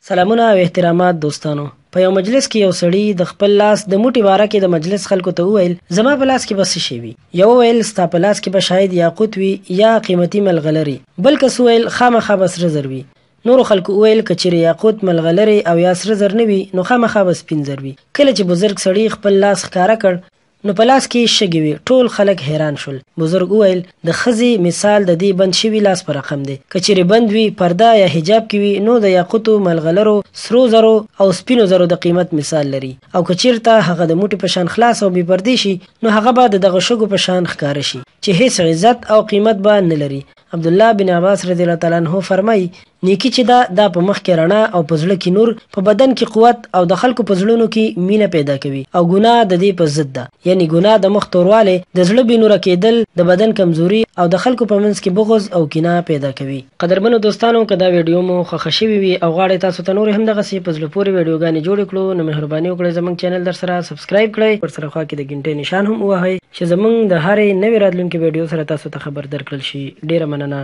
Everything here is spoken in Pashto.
سلامونه او احترامات دوستانو. په یو مجلس کې یو سړي د خپل لاس د موټي باره کې د مجلس خلکو ته وویل، زما په لاس کې به څه شی وي؟ یوه ویل، ستا په لاس کې به شاید یاقوت وي یا قیمتي ملغلرې. بل کس وویل، خامخا به سره زر وي. نورو خلکو وویل، که چیرې یاقوت، ملغلرې او یا سره زر نه وي نو خامخا به سپین زر وي. کله چې بزرګ سړي خپل لاس ښکاره کړ نو په لاس کې یې شګې وې، ټول خلک حیران شول. بزرګ وویل، د ښځې مثال د دې بند شوي لاس په رقم دی، که چیرې بند وي، پرده یا حجاب کې وي نو د یاقوتو، ملغلرو، سرو زرو او سپینو زرو د قیمت مثال لري او که چیرته هغه د موټي په شان خلاص او بې پردې شي نو هغه به د دغه شګو په شان ښکاره شي چې هیڅ عزت او قیمت به نه لري. عبدالله بن عباس رضی الله تعالی عنه فرمایي، نیکي چې ده دا په مخ کې رڼا او په زړه کې نور، په بدن کې قوت او د خلکو په زړونو کې مینه پیدا کوي او ګناه د دې په ضد ده، یعنی ګناه د مخ توروالی، د زړه بې نوره کېدل، د بدن کمزوري او د خلکو په منځ کې بغض او کینه پیدا کوي. قدرمنو دوستانو، که دا ویډیو مو خوښه شوې وي او غواړئ تاسو ته نورې هم دغسې په زړه پورې ویډیوګانې جوړې کړو نو مهرباني وکړئ زموږ چینل درسره سبسکرایب کړئ، ورسره خوا کې د ګنټې نشان هم ووهئ چې زموږ د هرې نوې راتلونکې ویډیو سره تاسو ته خبر درکړل شي. ډیره مننه.